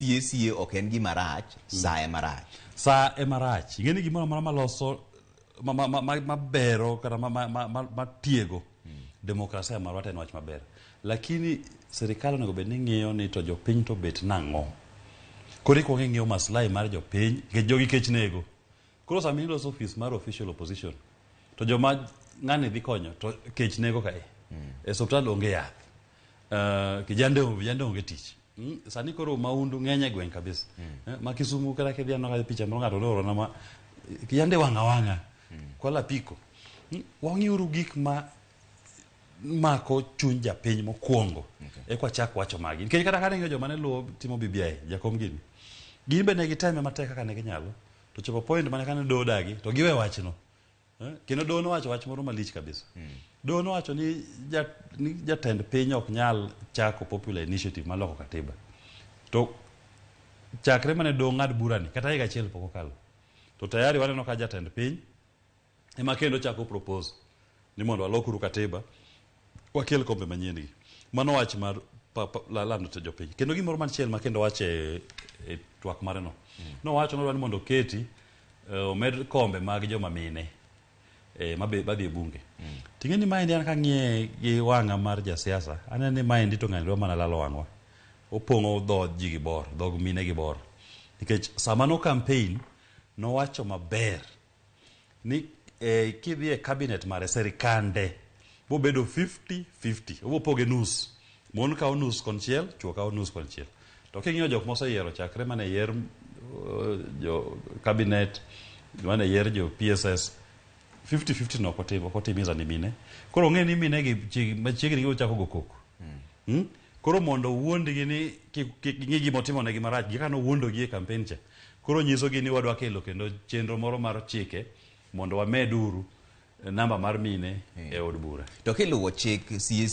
Sie sie ok en gima rach, sa ema rach. Sa ema rach. Ing'e ni gimoro amora maloso mabero kata matiego demokrasia marwa to en wach maber. Lakini sirikal onego bed ni ng'iyo ni to jopiny to bet nang'o. Koro ikuongo ing'iyo maslahi mar jopiny nikech jogi kech nego. Koro sama iloso ofis mar official opposition to joma ng'ani dhi konyo to kech nego kae. E osiptal onge yath. Kijande vijande onge tich. Sani koro maundu ng'eny e gweng' kabisa. Ma Kisumu kata kidhi aneno ka picha moro ng'ato noorona ma kijande wang' awang'a. Kwala apiko. Wang'iuru gik ma mako chuny japiny mokwongo. Eka wachak wacho magi. Nikech kata kane ing'iyo joma ne luwo timo BBI, jakom gini. Gin be ne giteme matek kaka ne ginyalo. To chopo point mane kane doho dagi to giwe wachno. Kendo doho nowacho wach moro malich kabisa. Doho nowacho ni, ni jatend piny ok nyal chako popular initiative mar loko katiba. To chakre mane doho ng'ad burani, kata higa achiel pok okalo. To tayari waneno ka jatend piny ema kendo chako propose ni mondo walokuru katiba wakel kombe manyien gi. Mano wach mar lando to jopiny. Kendo gimoro machielo ma kendo wache e twak mare no. Nowacho nodwa ni mondo oketi omed kombe mag joma mine madhi e bunge. Ting'e ni maendi an kang'iye gi wang'a mar jasiasa, aneno ni maendi to ng'ani dwa mana lalo wang'wa. Opong'o dho ji gi bor, dhog mine gi bor. Nikech sama no campaign, nowacho maber ni kidhi e cabinet mare serikande bobedo 50-50, obopoge nus. Mon kawo nus konchiel, chuo kawo nus konchiel. To king'iyo jok moseyiero chakre mane yier jo cabinet, mane yier jo PSS, 50-50 no ok otimiza ni mine. Koro ong'e ni mine gi machiegni gibiro chako go koko. Koro mondo owuondgi ni kik ging'i gima otimonegi marach, gi kaka nowuondogi e campaign cha. Koro nyisogi ni wadwa kelo kendo chenro moro mar chike mondo wamed uru namba mar mine e od bura. To kiluwo chik CAC